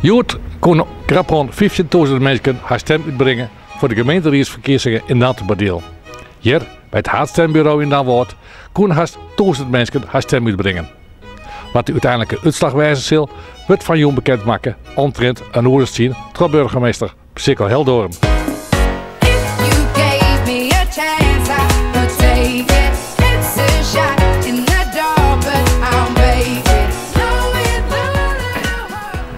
Hjoed koene krapoan 15.000 minsken har stim útbringe foar de gemeenteriedsferkiezingen yn Dantumadiel. Hjir, by it haadstemburo yn Damwâld, koene hast 1000 minsken har stim útbringe. Wat de úteinlike útslach wêze sil, wurdt fanjûn bekend makke omtrint in oere as tsien troch burgemeester Sicko Heldoorn.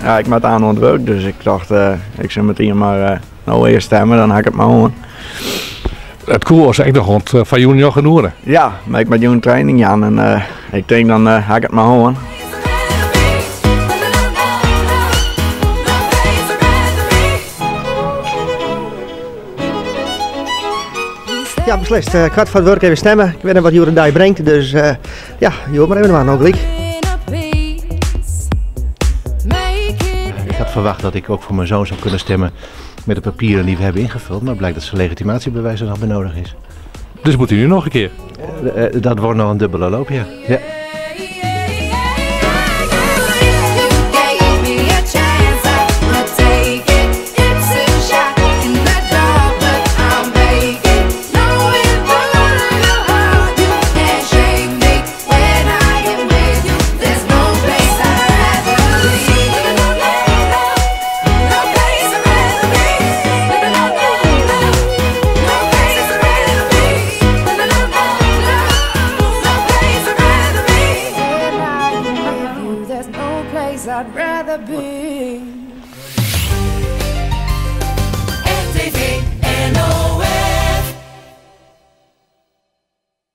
Ja, ik moat aan oan it wurk, dus ik tocht ik sil metien mar no earst stemme, dan ha ik it mar oan. It koe oars ek noch oant fanjûn njoggen oere. Ja, mar ik moat jûn training jaan en ik tink dan ha ik it mar oan. Ja, beslist. Kwart foar it wurk even stemme. Ik wit net wat hjoed de dei bringt, dus ja, hjoed mar even dwaan, no gelyk. Ik had verwacht dat ik ook voor mijn zoon zou kunnen stemmen met de papieren die we hebben ingevuld, maar blijkt dat zijn legitimatiebewijs er nog bij nodig is. Dus moet u nu nog een keer? Dat wordt nog een dubbele loop, ja. Ja. I'd rather be.